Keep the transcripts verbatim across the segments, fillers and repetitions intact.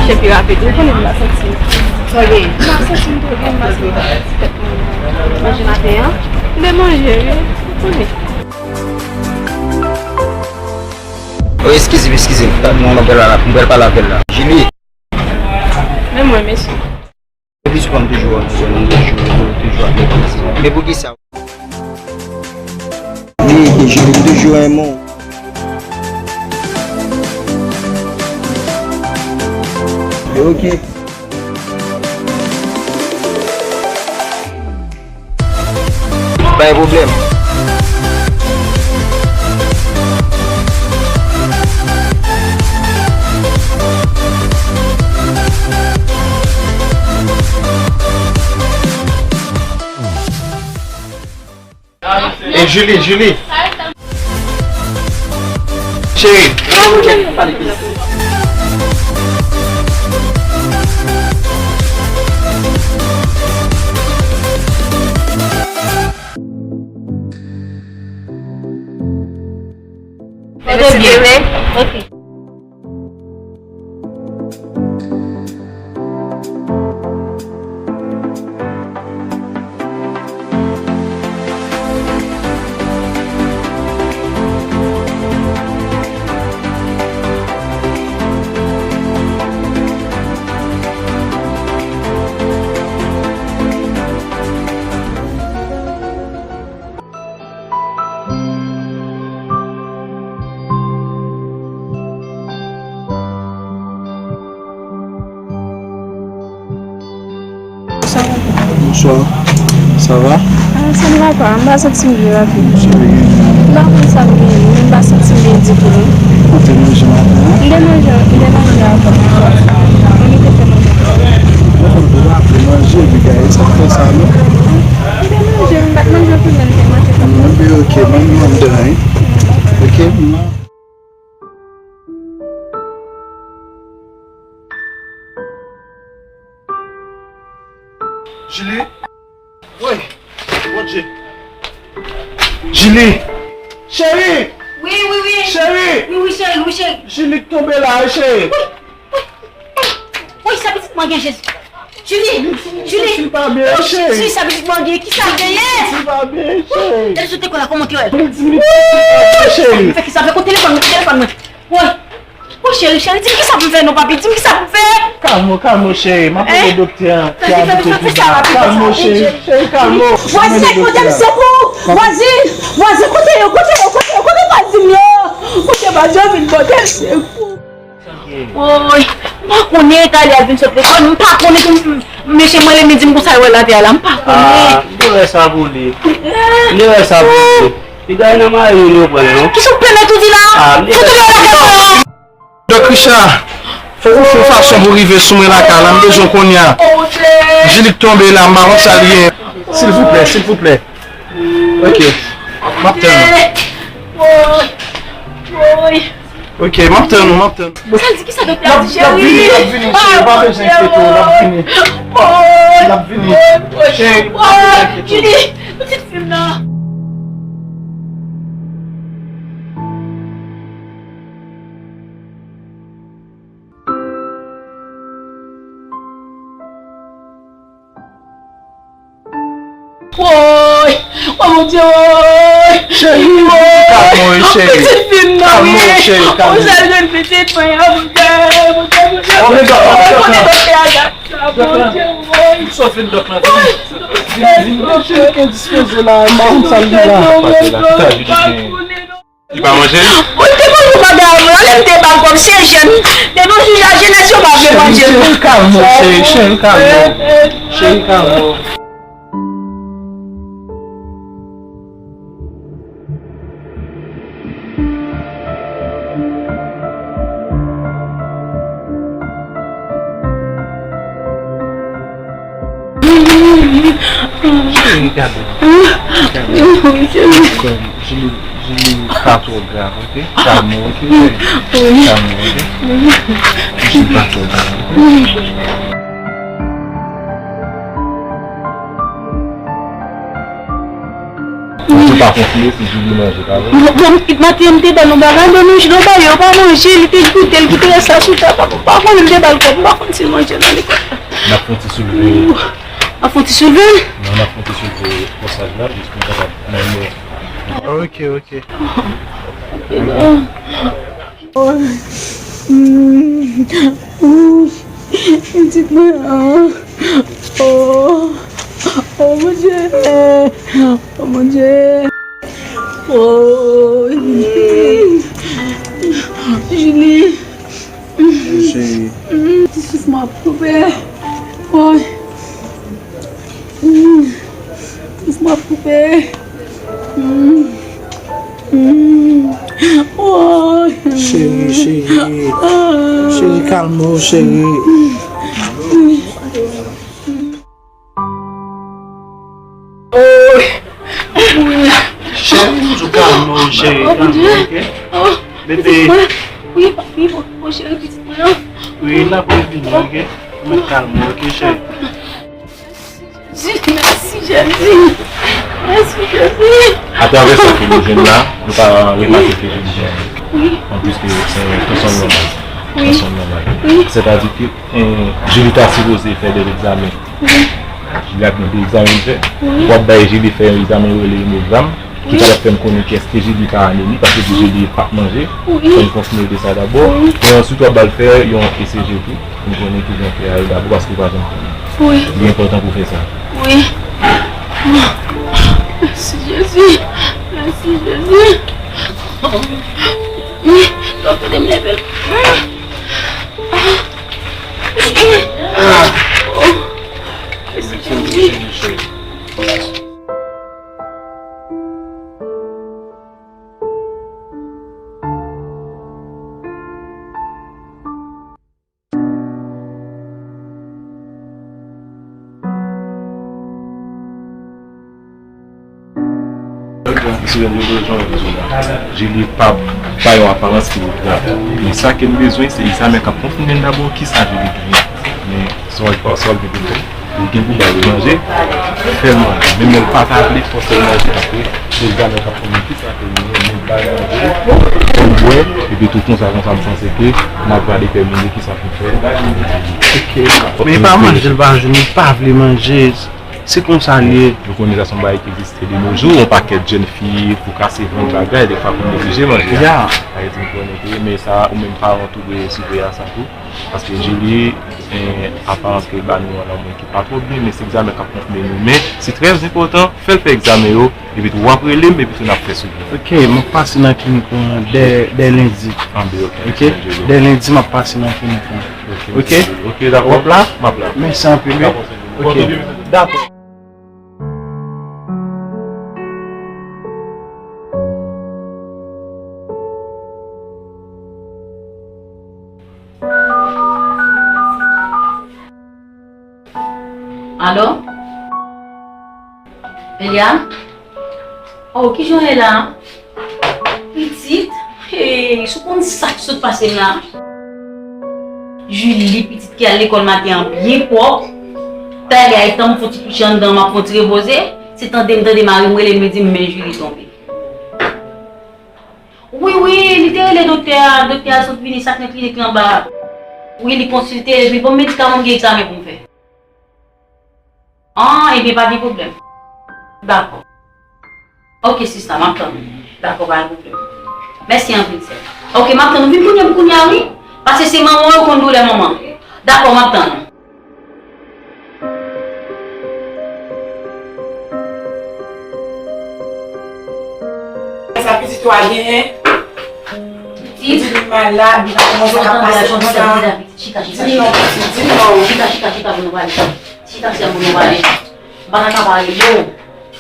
Epi rapid, ou konnen m pa santi m. Sa w gen? M pa santi m twò byen, m pa santi tèt mwen manje maten an. M te manje, wi. Ou konnen. Oh, eskize m, eskize m. Mwen, mwen pral pale avè l la. Jili. Men mwen, mesye. Depi sou pa m toujou wè nou, nou toujou, nou toujou ap depanse. Men poukisa? Wi, Jili, m toujou renmen w. Yo, ok. Pa gen pwoblèm. Ey, Julie, Julie. Cheri. Ok. Bonswa. Sa va? Ah, sa n va pa. M pa santi m byen, papi. Sa w gen? M pa konn sa m genyen, men m pa santi m byen ditou, non. Ou te manje maten an? M te manje, m te manje avan. Mwen te fè manje. Mwen konn pou w pa vle manje, epi gade sa k fè sa, non? M te manje, m pa t manje anpil, men m te manje kanmenm. Enben, ok, ban m nan anndan, wi. Ok, m nan. Julie! Woy! Bondye! Julie! Cheri! Wi, wi, wi. Cheri! Wi, wi, cheri, wi, cheri. Julie k tonbe la, wi, cheri. Wi, wi, wi. Wi, sa pitit mwen gen, Jezi. Julie! Julie! Julie, pa byen, cheri. Julie, sa pitit mwen gen, kisa l genyen? Julie, pa byen, cheri. Gade sou te kò la, kòman te wè l? Julie, di m li pa byen, cheri. Fè kisa, fè kote telefòn mwen, kote telefòn mwen. Woy! Woy, cheri, cheri, di m kisa pou m fè non, papi, di m kisa pou m fè. Kalme w, kalme w, cheri. M ap rele doktè an ki abite pi ba. Kalme w, cheri, cheri, kalme w. Vwazin, kote m sekou? Vwazin, vwazin, kote yo, kote yo, kote yo, kote vwazin yo? Kote vwazin yo vin pote sekou? Woy, m pa konnen, Talia vin sot lekòl, m pa konnen tou, m, mesye mwen, li di m konsa, l wè latè a la, m pa konnen. Ah, m te wè sa pou li. M te wè sa pou li. Piga nan mari w li yo pran l, non? Kisa w pèmèt ou di la? Ah, m te wè sa pou li. Dòk Richard, fòk ou fè yon fason pou rive sou mwen lakay la, m bezwen w kounye a. Jilik tonbe la, m pa konn sa l ye. Silvouplè, silvouplè. Ok. M ap tann ou. Woy. Woy. Ok, m ap tann ou, m ap tann ou. Sa l di, kisa doktè a di, cheri? L ap vini, l ap vini, cheri, pa bezwen enkyete w, l ap vini. L ap vini. Cheri, pa bezwen enkyete w. Julie, pitit fi m nan. Woy! Woy, Bondye, woy! Cheri, kalme w, cheri. Pitit fi m nan, wi. Kalme w, cheri, kalme w. Ou sa jwenn pitit mwen an, Bondye, Bondye, Bondye. Woy, konnen doktè a gad sa, Bondye, woy. Sa w fin dòk lan, vini. Vini, vini, cheri, indispoze la, m pa konn sa l di la. Pase la, kisa Judith genyen? Li pa manje? Ou te konn ou pa dam, anlè m te ba l kòb, se jèn. Depi w sou la jenès, yo pa vle manje l. Cheri, kalme w, cheri, cheri, kalme w. Cheri, kalme w. Cheri, gade. Gade. Jimmy, Jimmy, pa twò grav, ok? Kalme w, ok? Kalme w, ok? Jimmy, pa twò grav, ok? Ou pa konfime si Julie manje, pa vre? Bon, maten an, m te ba l yon bagay, bon, nou, nou ba yo pa manje, li te goute, l kite rès la sou tab, m pa konnen, m te ba l kòb, m pa konn si l manje nan lekòl. N ap fè yon ti soulve. Ou, n ap fè yon ti soulve? Non, n ap fè yon ti soulve kòsaj la, jis pou n kapab nan yon. Ok, ok. Oh, pitit mwen an. Oh, oh, Bondye. Oh, Bondye. Oh, Julie. Ti souf m ap koupe. Oh. Ti souf m ap koupe. Mm. Mm. Oh. Cheri, cheri. Ah. Cheri, kalme w, cheri. Oh. Cheri, toujou kalme w, cheri. Oh, Bondye. Kalme w, ok? Oh, bebe. Pitit mwen. Wi, papi, bon, bon, cheri, pitit mwen. Wi, l ap revini, ok? Ou mèt kalme w, ok, cheri? Jezi, mèsi, Jezi. Mèsi, Jezi. Atravè sa ke nou jwenn la, nou ka remake ke Jezi jwenn. Wi. Anplis ke se yon pèsòn nòmal. Wi. Pèsòn nòmal. Wi. Sètadi ke, eh, Jili ta sipoze fè de egzamen. Wi. Jili ap gen de egzamen pou fè. Wi. W ap bay Jili fè yon egzamen yo rele emozam. Ki kapab fè n konnen kiyès ke Jili ka ale li, paske Jili p ap manje. Wi. Fò n konfime de sa dabò. Wi. E answit, w ap ba l fè yon E C G tou, pou n konnen kijan ke a ye dabò, paske w pa janm konnen. Wi. Li enpòtan pou w fè sa. Wi. Mèsi, Jezi. Mèsi, Jezi. Wi. Doktè, m leve l. Ah. Oh. Mèsi, Jezi. Jili pa ba yon aparans ki wout la. Men sa ke n bezwen, se egzamen k ap konfime n dabò kisa Jili genyen. Men sa w al, sa w al gen pou fè. Ou gen pou ba l manje, fè l manje. Menm lè l pa ta vle, fòse l manje, paske se egzamen k ap konn kisa ke li ye, men ba l manje, fè l bwè, epi tou konsa, konsa, m panse ke n ap va detèmine kisa pou fè. Ok. Men e pa manje l pa jwenn, li pa vle manje. Se konsa l ye. Nou konnen sa se yon bagay ki egziste de nos jours, yon pakèt jèn fi pou kase vant bagay, defwa pou neglije manje a. Ya. Sa vle di m konnen ke, men sa, ou menm paran tou dwe siveye a sa tou. Paske Jili, eh, aparans ke l ba nou an nan mwen ki pa twò byen, men se egzamen k ap konfime nou. Men, se trè enpòtan, fè l fè egzamen yo, epi tou w ap rele m, epi tou n ap fè swivi. Ok, m ap pase nan klinik ou an dè, dè lendi. Anben, ok. Ok? Dè lendi, m ap pase nan klinik ou an. Ok, ok, dakò. W ap la? M ap la. Mèsi anpil, wi. Dakò, ok. Dakò. Alo? Elia? Oh, kijan w ye la? Pitit? Hey, si w konn sa k sot pase m la. Julie, pitit ki al lekòl maten an byen pwòp. Talè a, etan m fè yon ti kouche anndan, m ap fè yon ti repoze. Se tande m tande mari m rele m, li di m men Julie tonbe. Wi, wi, li te rele doktè a, doktè a sot vini, sa k nan klinik lan anba a. Wi, li konsilte, li ban m medikaman, m gen egzamen pou m fè. Ah, ebyen, pa gen pwoblèm. Dakò. Ok, sista, m ap tann ou. Dakò, pa gen pwoblèm. Mèsi anpil, sè. Ok, m ap tann ou. Vin kounye a, vin kounye a, wi. Paske se manman w, yo konn doulè manman. Dakò, m ap tann ou. Sa pitit ou a genyen? Pitit? Pitit li malad, li pa kòmanse ap pase konsa. Chita, chita, chita. Di m non, pitit, di m non. Chita, chita, chita pou nou pale. Chita, chita pou nou pale. M pa ta ka pale, yo.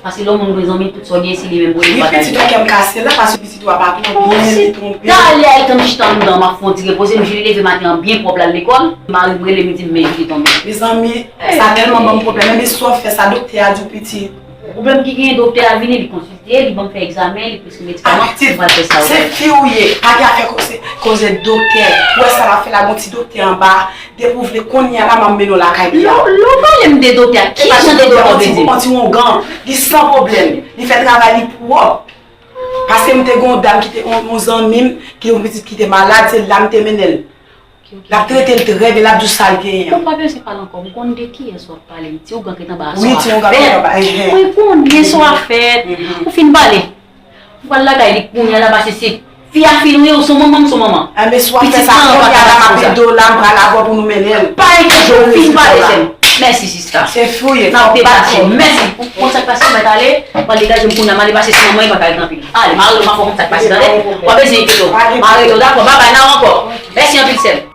Paske lè yon moun gen zanmi, tout sa w gen, se li menm pou li pataje. Wi, pitit ou, kè m kase la, paske pitit ou a pa twò byen, li twonpe. Talè a, etan m chita anndan, m ap fè yon ti repoze, m Julie leve maten an byen pwòp, l al lekòl. Mari m rele m, li di m men Julie tonbe. Mezanmi, sa tèlman ban m pwoblèm. Men sa w fè sa, doktè a di w pitit. Pwoblèm ki genyen, doktè a vini, li konsilte, li ban m fè egzamen, li preskri medikaman, mwen pral fè sa. Se fi ou ye, pa gen afè koze, koze doktè. Ou wè sa l ap fè la, gon ti doktè anba, depi w vle kounye a la, m ap mennen w lakay li a. Lè w pale m de doktè, ki jan de doktè w vle di? On ti wongan, li san pwoblèm, li fè travay li pwòp. Paske m te gen yon dam ki te, yon, yon zanmi m, ki te yon pitit ki te malad, se la m te mennen l. L ap trete l trè byen, l ap di w sa l genyen an. Ou pa bezwen pale ankò, m konn de kiyès w ap pale. Ti ougan ki t anba a, sa w ap fè. Wi, ti ougan ki t anba, enhen. Mwen konnen sa w ap fè. Ou fin pale. M pral lakay li kounye a la, paske se fi a fi nou ye, ou se manman, m se manman. Enben, si w ap fè sa, kounye a la, m ap ede w la, m pral avè w pou nou mennen l. Pa enkyete w, fin pale, sè m. Mèsi, sista. Se fi w ye, fò w pati. N ap depase. Mèsi. Ou konn sa k pase, ou mèt ale. Ou pral degaje m kounye a, m ale pase sou manman, e pa ka ret anpil. Ale, mare l, m ap fè w konn sa k pase, tande? W ap bezwen enkyete w. Mare l, dakò, babay, n a wè ankò. Mèsi anpil, sè m.